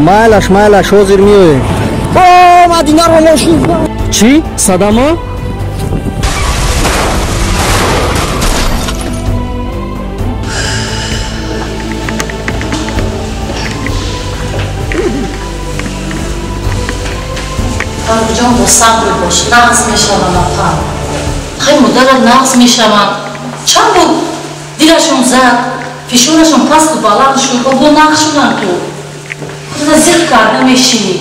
Майлаш, майлаш, ҳозир меоем. О, Мадинаро мошин. Чӣ? Садама? Фарруҳҷон, бо сабр бош, нағз мешавам апа. Хай модарат нағз мешавам. Чанд бор дилашон зад, фишорашон пасту баланд шуд, бо нағз шуданд ту. Худата зиқ карда мешинӣ.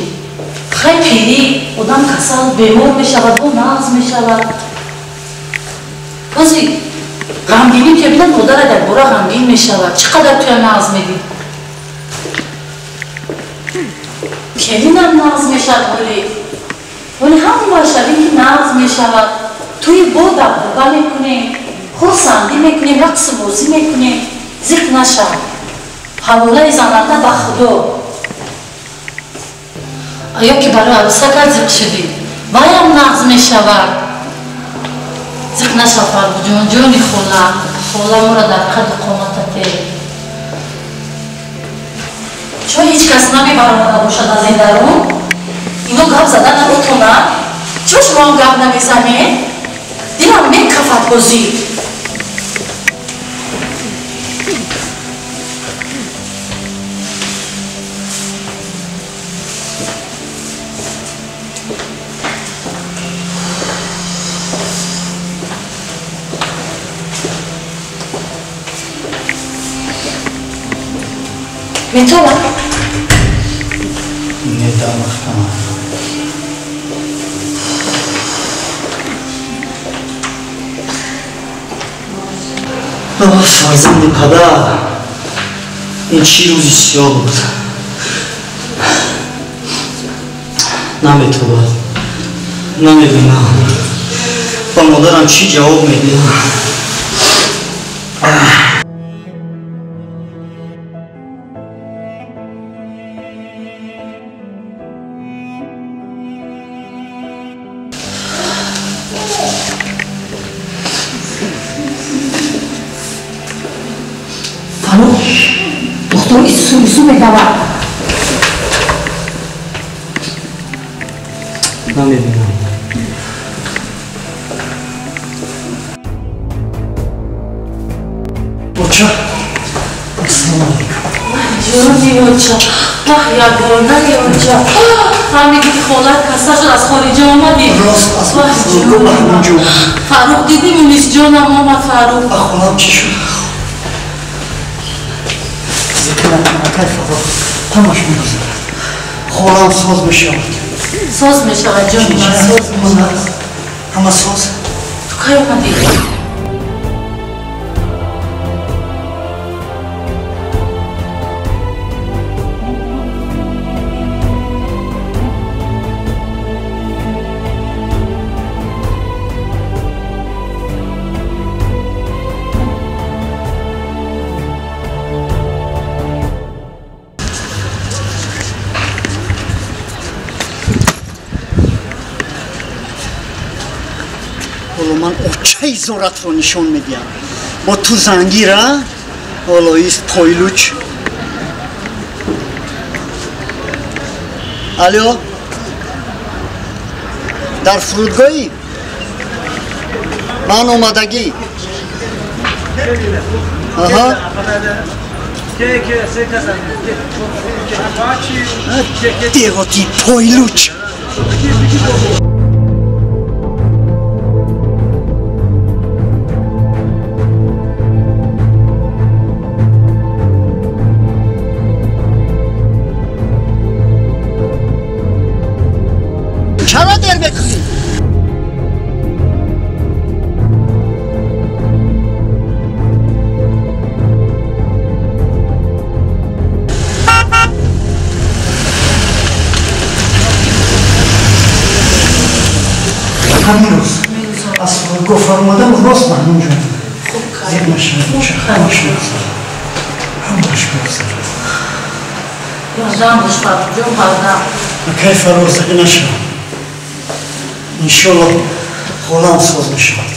Хай пирӣ, одам касал, бемор мешавад, бо нағз мешавад. Бози ғамгинӣ ки бинад, модарат якбора ғамгин мешавад. Чӣ қадар туя нағз медид? Келинам нағз мешавад ҳоле. Ҳоле ҳамааш ин ки нағз мешавад. Туи бо дабдаба мекунем, хурсандӣ мекунем, рақсу бозӣ мекунем. Зиқ нашав. Ҳаволаи зананда ба Худо. Ё ки барои арӯсакат зиқ шудӣ, ваям нағз мешавад. Зиқ нашав, Фарруҳҷон, ҷони хола. Хола моро дар қаду қоматате. Чун ҳеҷ кас намебаромада бошад аз ин дарун, ино гап зада наметонад. Чун шумоам гап намезанед, дилам мекафад бозӣ. Метова? Не дамахтам. Фарзанди падар, ин чӣ рӯзи сиёҳ буд. Наметобад, намебинам. Ба модарам чӣ ҷавоб медиҳам? Фаррух, духтур ису ису медавад. Намебинам. Оча, ассалому алайкум. Ҷони оча, ваҳ ягонаи оча. Фаҳмидӣ ки холат касал шуд, аз хориҷа омадӣ? Рост, аз фурудгоҳ ба ҳамон ҷо омадам. Фаррух, дидӣ Мунисҷонам омад, Фаррух. А холам чӣ шуд? Зикр накун, акай Фаррух, ҳамаш мегузарад. Холам соз мешавад. Соз мешавад, ҷони ман, соз мешавад. Ҳама соз? Ту кай омадӣ? Ҳоло ман очаи зоратро нишон медиҳам. Бо ту зангира, ҳоло ист пойлуч. Алё, дар фурудгоҳӣ? Ман омадагӣ. Аҳа. Деҳоти пойлуч. Чаро дер мекунӣ? Ҳамин рӯз аз фурудгоҳ фаромадам, рост ба ҳамин ҷо. Зиқ нашавад, ҳамаш мегузарад. Ҳамаш мегузарад. Бардам бош, Фарруҳҷон, бардам. Акай Фаррух, зиқ нашавад. Иншоллоҳ холам соз мешавад.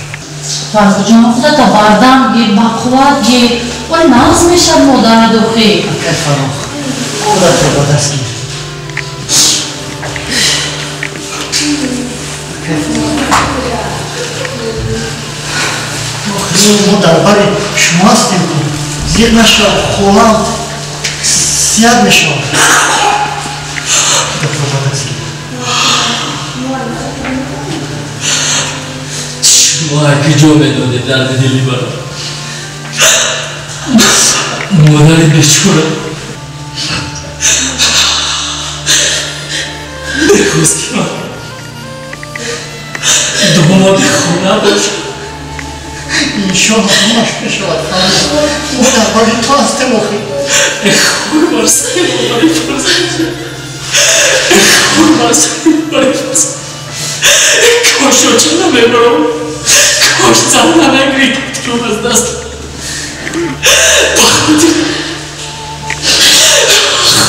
Фарруҳҷон, худата бардам гир, бақувват гир. Оли нағз мешавад модарат охи. Акай Фаррух, худатро ба даст гир. Мо дар бари шумо ҳастем, зиқ нашав, холам сиҳат мешавад. Шумо куҷо медонед дарди дили маро? Модари бечора мехост, ки ман домоди хона бошам. Иншоалло ҳамаш мешавад. Мо дар бари ту ҳастем охир. Хор бар сари модари фарзанд, хор бар сари модари фарзанд. Кош оча намебарам, кош зан намегирифтам аз даст. Ба хотир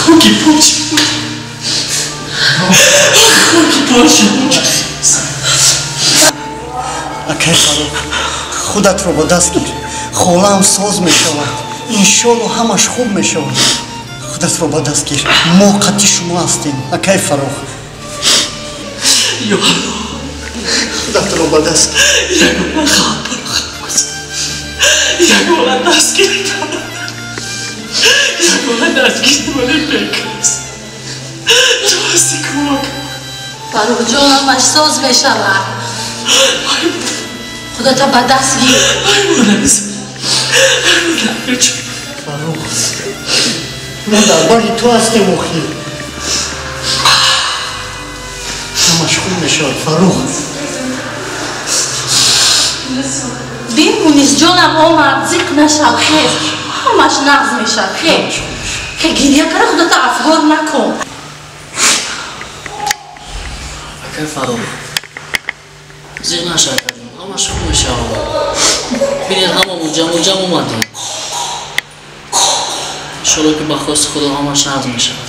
хоки почи буд, хоки почи буд. Акай Фаррух, худатро ба даст гир, холаам соз мешавад. Иншоалло ҳамаш хуб мешавад. Худатро ба даст гир, мо қатъи шумо ҳастем, акай Фаррух. Ё Аллоҳ, худатро ба даст гир. Ягона хабар, ягона дастгир, ягона дастгир вале бекас. Ту ҳасти, кӯмак. Фаррухҷон, ҳамаш соз мешавад. Худата ба даст гир. Ай модариз, ай модар. Фаррух, мо дар бари ту ҳастем охир. Ҳамаш хуб мешавад, Фаррух. Бин, Мунисҷонам омад, зиқ нашав, хез. Ҳамаш нағз мешавад, хез. Гиря кара, худата афгор накун. Акай Фаррух, зиқ нашав, акаҷон, ҳамаш хуб мешавад. Бинед, ҳамамон ҷамъу омадем. Иншоалло, ки ба хости Худо ҳамаш нағз мешавад.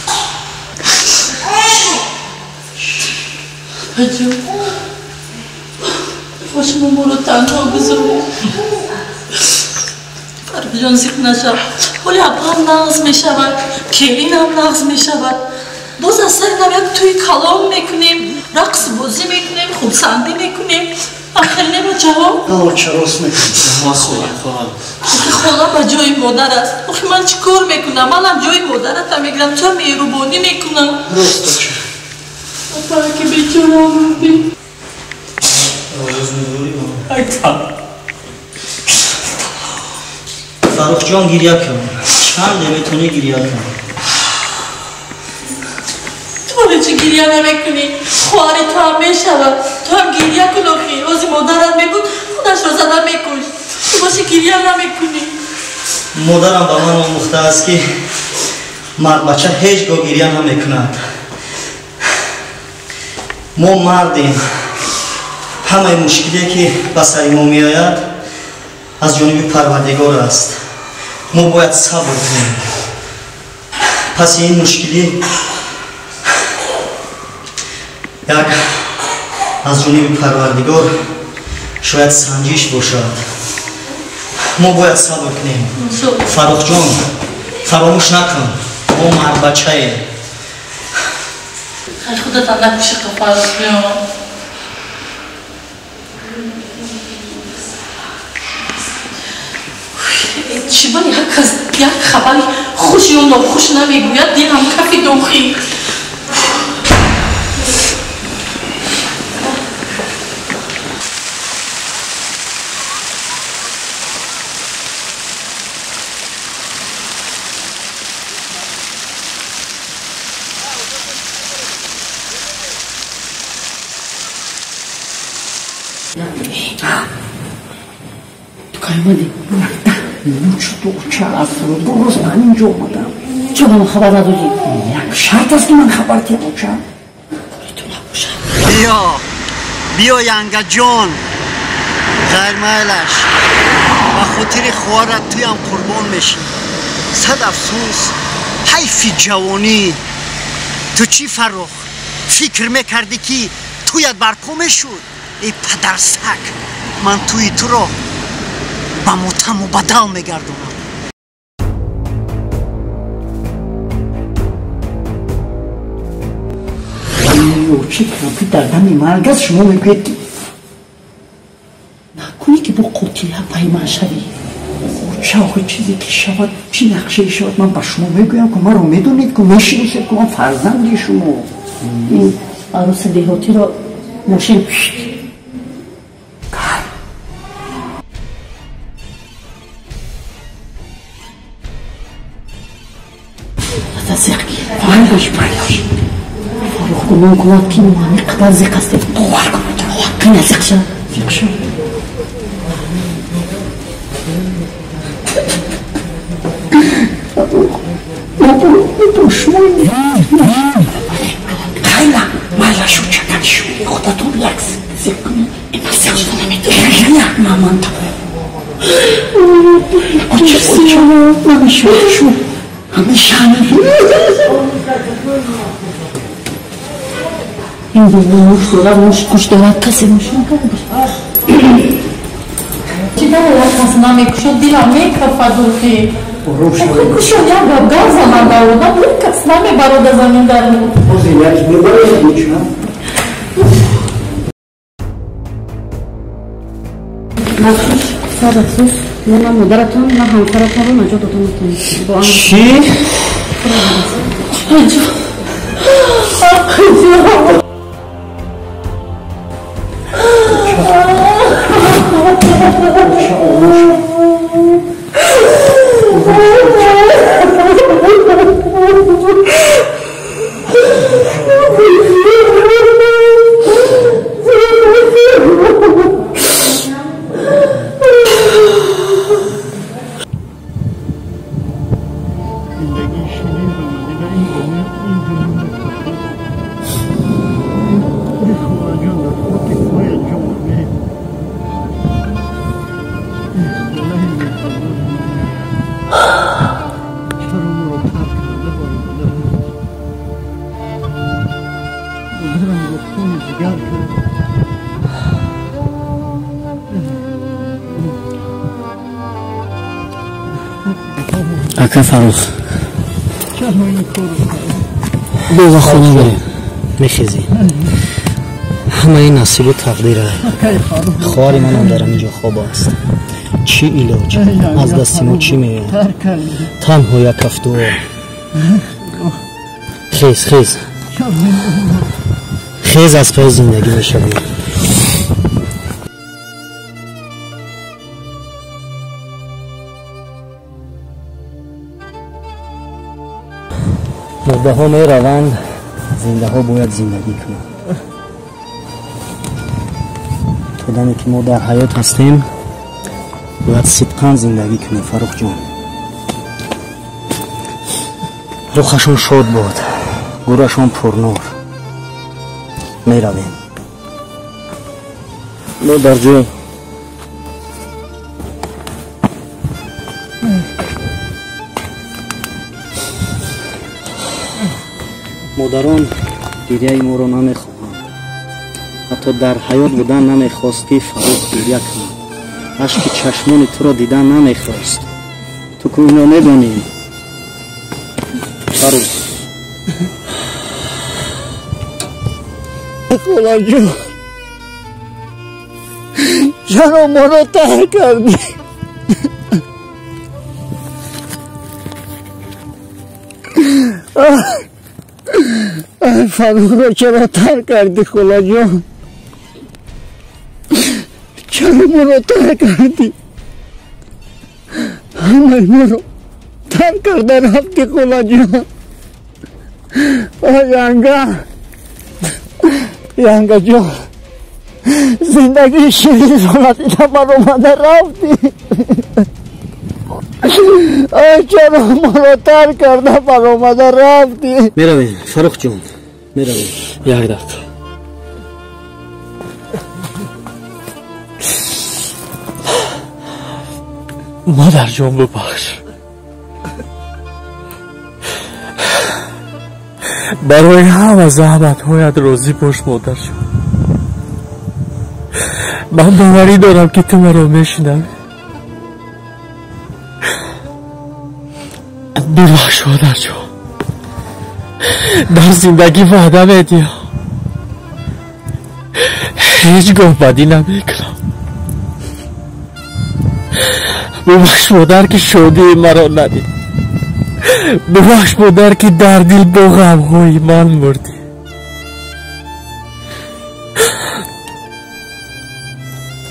Аҷон, шумо моро танҳо гузоред. Фаррухҷон, зиқ нашав. Ҳоли апам нағз мешавад, келинам нағз мешавад. Боз аз сари нав як тӯи калон мекунем, рақс бозӣ мекунем, хурсандӣ мекунем. Ахир не, бачаҳо? Оча, рост мекунӣ. Охи хола ба ҷои модар аст. Охи ман чӣ кор мекунам? Манам ҷои модарата мегирам, ча меҳрубонӣ мекунам. Рост, оча. Апаки бечора мурдӣ. Фаррухҷон, гиря кун, чанд наметонӣ гиря кун. Ту барои чӣ гиря намекунӣ? Хоҳари ту ҳам мешавад, ту ҳам гиря кун. Охи ози модарат мебуд, худашро зада мекушт. Ту боши гиря намекунӣ. Модарам ба ман омӯхтааст, ки мардбача ҳеҷ гоҳ гиря намекунад. Мо мардем. Ҳамаи мушкиле, ки ба сари мо меояд, аз ҷониби Парвардигор аст. Мо бояд сабр кунем. Паси ин мушкилӣ як аз ҷониби Парвардигор шояд санҷиш бошад. Мо бояд сабр кунем. Фаррухҷон, фаромӯш накун, мо мардбачаем. Худата накуши, Фаррухҷон. Чӣ ба як хабари хуш ё нохуш намегӯяд, дилам кафи дохӣ. Ту кай омадӣ? Чуто оча, аз фурудгоҳ рост ба ҳамин ҷо омадам. Чо ба ман хабар надодӣ? Як шарт аст, ки ман хабар диҳам, оча. Кори ту набошад. Биё, биё, янгаҷон, ғайрмайлаш, ба хотири хоҳарат туям қурбон мешӣ. Сад афсӯс, ҳайфи ҷавонӣ. Ту чӣ, Фаррух, фикр мекардӣ, ки туят барпо мешуд? Эй падарсак, ман тӯи туро ба мотам мубаддал мегардонам. Чӣ кампи дар дами марг аст, шумо мегӯед, ки накунӣ, ки ки бо қотила пайман шавӣ. Ча чизе ки шавад, чӣ нақшае шавад, ман ба шумо мегӯям, ку маро медонед, ку мешиносед, ку ман фарзанди шумо. Ин аруси деҳотиро мошин майлаш. Фаррух гумон кунад, ки мо ҳамин қадар зиқ ҳастем. Бовар кун. Қина зиқ шав. Зиқ шав. Хайла, майлашу чакани шумо худатон як зиқ кунед. Ин зиқ шуда наметавонам. Маман Оча, оча, намешавад шу. Ҳамеша ин дунё муш дорад, муш гӯш дорад, касе муш накарда. Чӣ дар як кас намекушод, дилам мекафад охи. Кушод як гап гап занад дар одам, як кас намебарода замин дар. Ҳозир як мебарояд муча. Афсӯс, сад афсӯс, мо на модаратон, на ҳамсаратонро наҷот дода наметавонем. Чӣ? Апаҷон. Ака Фаррух, бо хона барем, мехезӣ. Ҳамаи насибу тақдира. Хоҳари манам дар ҳамин ҷо хоб аст. Чӣ илоҷ? Аз дасти мо чӣ меояд? Танҳо як ҳафт дуо. Хез, хез. Хез, аз пайи зиндагӣ мешавӣ. Мурдаҳо мераванд, зиндаҳо бояд зиндагӣ кунанд. То даме ки мо дар ҳаёт ҳастем, бояд сидқан зиндагӣ кунем, Фаррухҷон. Рухашон шод бод, гӯрашон пурнур. Меравем. Модарҷон, модарон гиряи моро намехоҳанд. Ҳатто дар ҳаёт будан намехост, ки Фаррух гиря кунад. Ашки чашмони туро дидан намехост. Ту ку инро медонӣ, Фаррух. Холаҷон, чаро моро тарк кардӣ? Фаррухро чаро тарк кардӣ, холаҷон? Чаро моро тарк кардӣ? Ҳамаи моро тарк карда рафтӣ, холаҷон. Ой, янга, янгаҷон, зиндагии ширинро надида баромада рафтӣ. Ой, чаро моро тарк карда баромада рафтӣ? Меравем, Фаррухҷон, меравем. Як дақиқа. Модарҷон, бубахш. Барои ҳама заҳматҳоят розӣ бош, модарҷон. Ман боварӣ дорам, ки ту маро мешунавӣ. Бубахш, модарҷон. Дар зиндагӣ ваъда медиҳам, ҳеҷ гоҳ бадӣ намекунам. Бубахш модар, ки шодии маро надид. Бубахш модар, ки дар дил бо ғамҳои ман мурдӣ.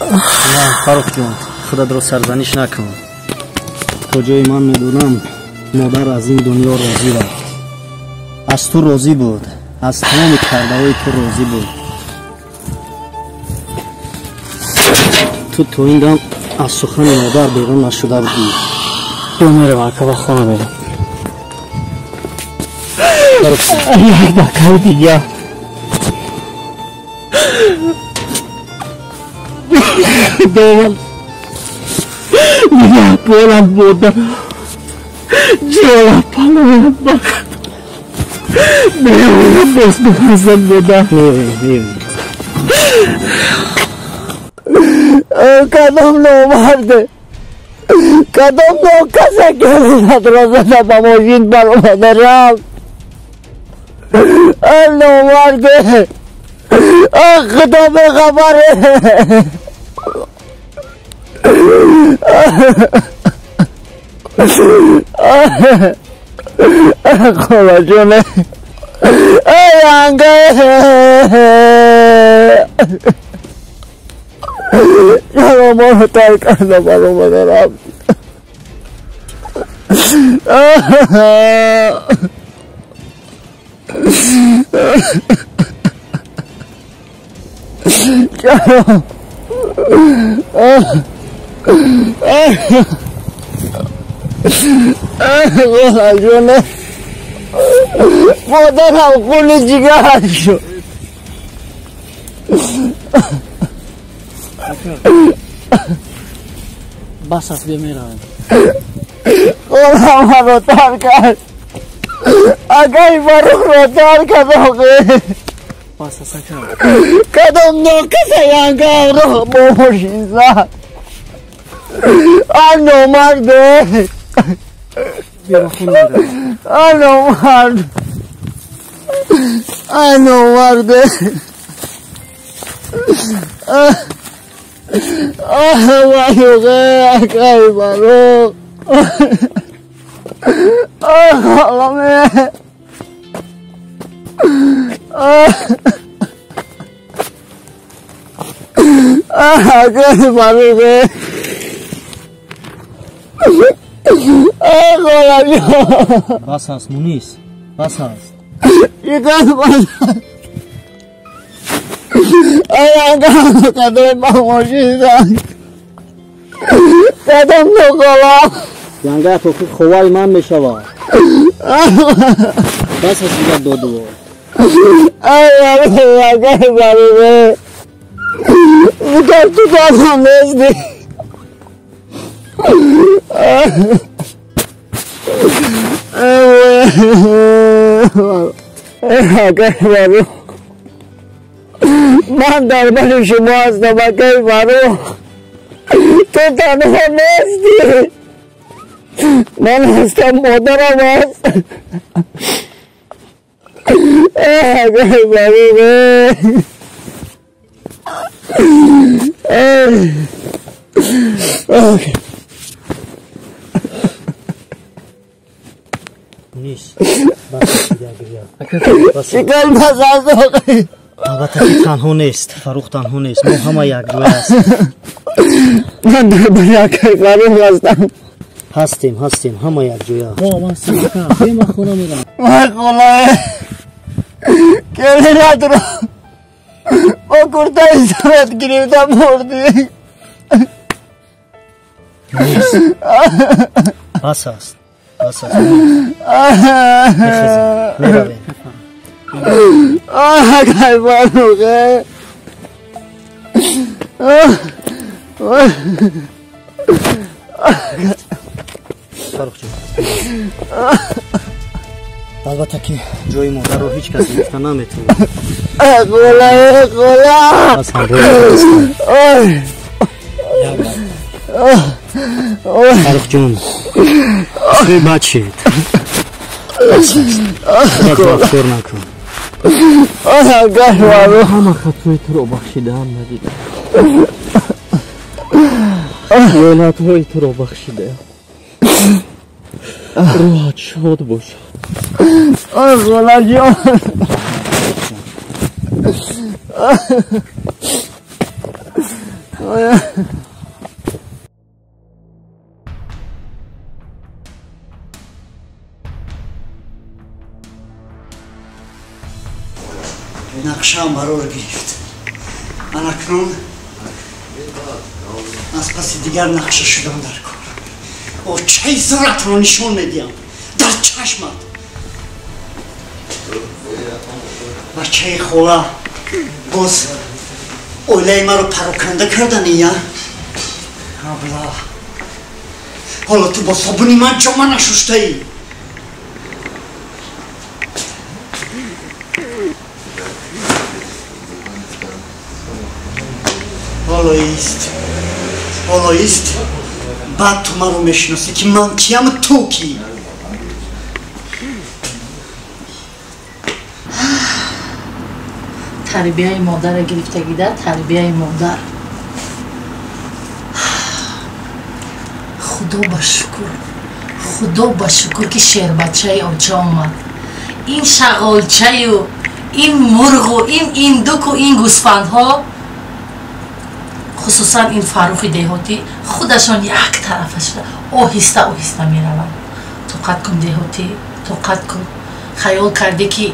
На, Фаррухҷон, худатро сарзаниш накун. То ҷое ман медонам, модар аз ин дунё розӣ рафт. Аз ту розӣ буд, аз тамоми кардаҳои ту розӣ буд. Ту то ин дам аз сухани модар берун нашуда будӣ. Ё меравам, ака, ба хона мерам. Як дақиқаи дигар. Худованд, нигаҳбонам модарам, ҷонам паноҳам бахт. Меоям боз ба фарзанд модар. Меоем, меоем. Кадом номарде, кадом нокаса келинатро зада ба мошин баромада рафт. Номарде, худо бехабаре. Холаҷоне, янга, чаро моро тарк карда баромада рафт? Чаро? Холаҷоне, модарам хуни ҷигараш шуд. Бас аст, бемеравем. Холам маро тарк кард. Акаи Фаррухро тарк кард охир. Бас аст, ака. Кадом нокаса янгаамро бо мошин зад. А номарде. Бیا ба хона меравем. А номард. А номарде. آه Фаррух, акаи Фаррух. آه холаме. Акаи Фаррух. آه холаҷон. Бас аст, Мунис, бас аст. Чикор бас аст? Ай, кадом ба мошин зад. Кадом нокола. Янгаат охир ховари ман мешавад. Бас аст дигар додуво. Ай, акаи Фаррух. Дигар ту танҳо нестӣ. Акаи Фаррух, ман дар бари шумо ҳастам, акаи Фаррух. Ту танҳо нестӣ. Ман ҳастам, модарам ҳаст. Акаи Фаррух. Мунис, бас аст дигар гиря. Чикор бас аст охир? Албатта ки танҳо нест, Фаррух танҳо нест. Мо ҳама якҷоя ҳастем. Ман дар бари акаи Фаррух ҳастам. Ҳастем, ҳастем, ҳама якҷоя. Мо ҳам ҳастем, ака. Бия ман хона мерам. Вай холае, келинатро бо куртаи сарат гирифта бурдӣ. Мунис, бас аст, бас аст. Мехезем, меравем. Акаи Фаррух. Фаррухҷон, албатта ки ҷои модарро ҳеҷ кас гирифта наметавонад. Холае, хола. Аз ҳамроҳи ҳастам. Фаррухҷон, сӯи бад шид. Худатро афкор накун. Акаи Фаррух. Ҳама хатои туро бахшидаам, надидам. Хиёнатҳои туро бахшидаям. Рӯҳат шод бошад. Холаҷон. Нақшаам барор гирифт. Ман акнун аз паси дигар нақша шудам дар кор. Очаи зуратро нишон медиҳам дар чашмат. Бачаи хола боз оилаи маро пароканда кардани я? Абла, ҳоло ту бо собуни ман ҷома нашуштаӣ. Ҳоло ист, ҳоло ист, баъд ту маро мешиносӣ, ки ман киям, ту кӣ. Тарбияи модара гирифтагида, тарбияи модар. Худо ба шукр, худо ба шукр, ки шербачаи оча омад. Ин шағолчаю ин мурғу ин индуку ин гӯсфандҳо, хусусан ин Фаррухи деҳотӣ, худашон як тарафа шуда оҳиста оҳиста мераванд. Тоқат кун, деҳотӣ, тоқат кун. Хаёл кардӣ, ки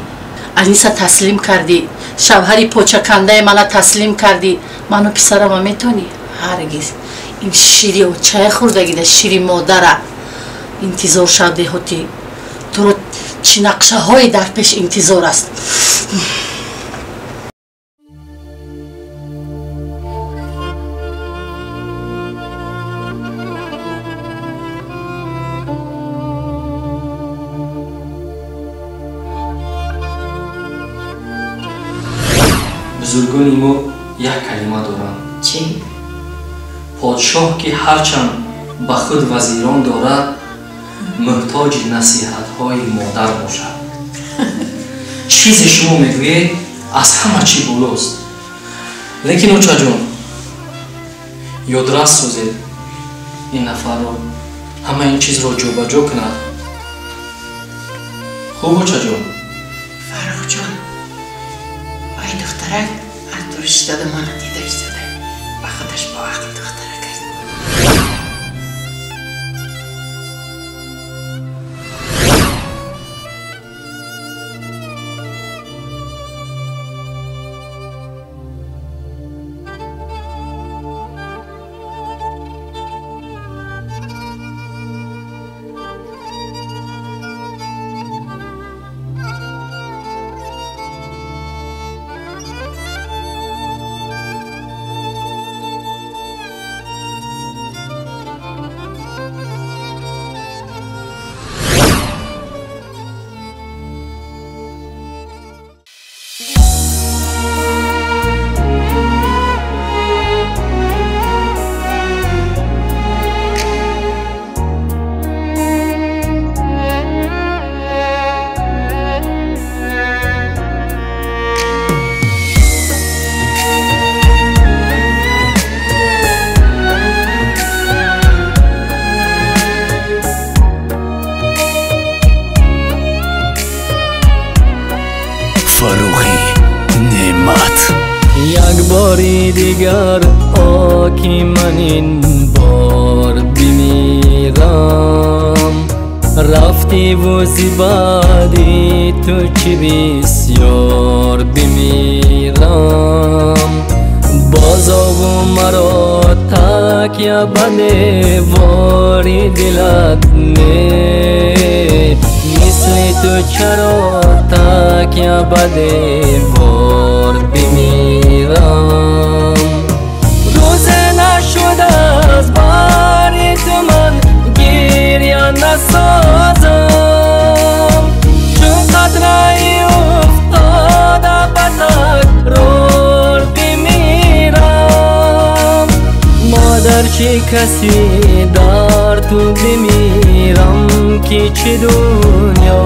Аниса таслим кардӣ, шавҳари почакандаи мана таслим кардӣ, ману писарама метонӣ? Ҳаргиз. Ин шири очая хӯрдагида, шири модара. Интизор шав, деҳотӣ, туро чӣ нақшаҳое дар пеш интизор аст. Бузургони мо як калима доранд. Чӣ? Подшоҳ, ки ҳарчанд ба худ вазирон дорад, муҳтоҷи насиҳатҳои модар бошад. Чизе шумо мегӯед, аз ҳама чӣ болост. Лекин очаҷон, ёдрас созед ин нафарро, ҳама ин чизро ҷобаҷо кунад. Хуб, очаҷон? Фаррухҷон, ай духтарак аз дур истода мана дида истода, ба худаш бо ақл духтарак аст. Як бори дигар, о ки ман ин бор бимирам, рафтиву зи баъди ту чӣ бисёр бимирам. Бозову маро такя ба девори дилат не, мисли ту чаро такя ба девор бимирам. Рӯзе нашуд аз бари ту ман гиря насозам, чун қатраи уфтода ба такрор бимирам. Модар, чӣ каси дар ту бимирам, ки чӣ дунё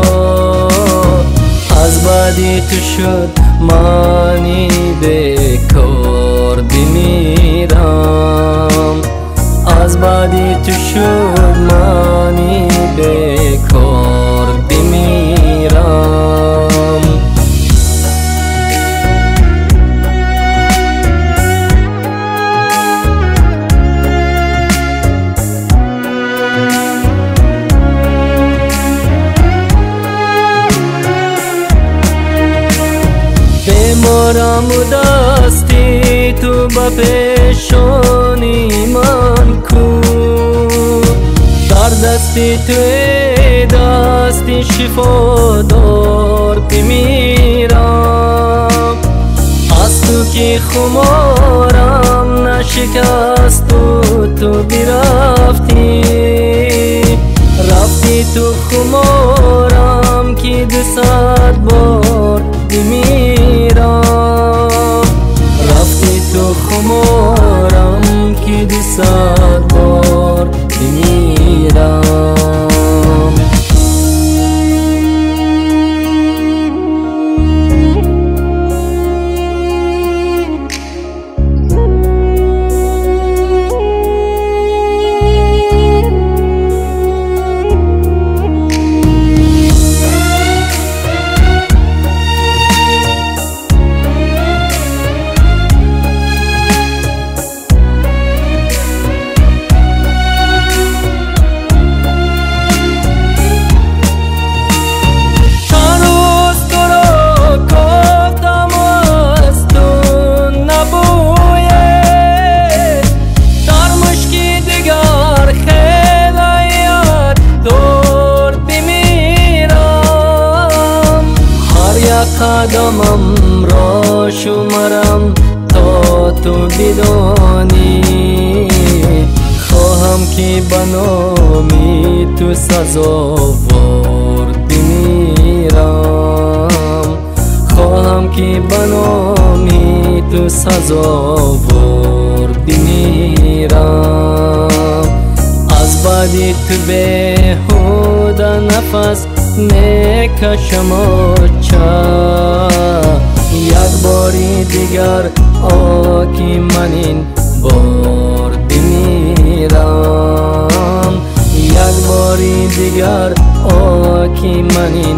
аз баъди ту шуд, мани бекор бимирам. Аз баъди ту шуд мани бекор бимирам. Беморам дасти ту ба пешони ман ку, дар дасти ту дасти шифодор бимирам. Аз ту ки хуморам нашикасту ту бирафтӣ, рафти ту хуморам ки 200 бор бимирам. Рафти ту хуморам ки 200 бор бимирам. Қадамам ро шумарам то ту бидонӣ, хоҳам ки ба номи ту сазовор бимирам. Хоҳам ки ба номи ту сазовор бимирам. Аз баъди ту беҳуда нафас мекашам оча, як бори дигар оки ман ин бор бимирам. Як бори дигар оки ман ин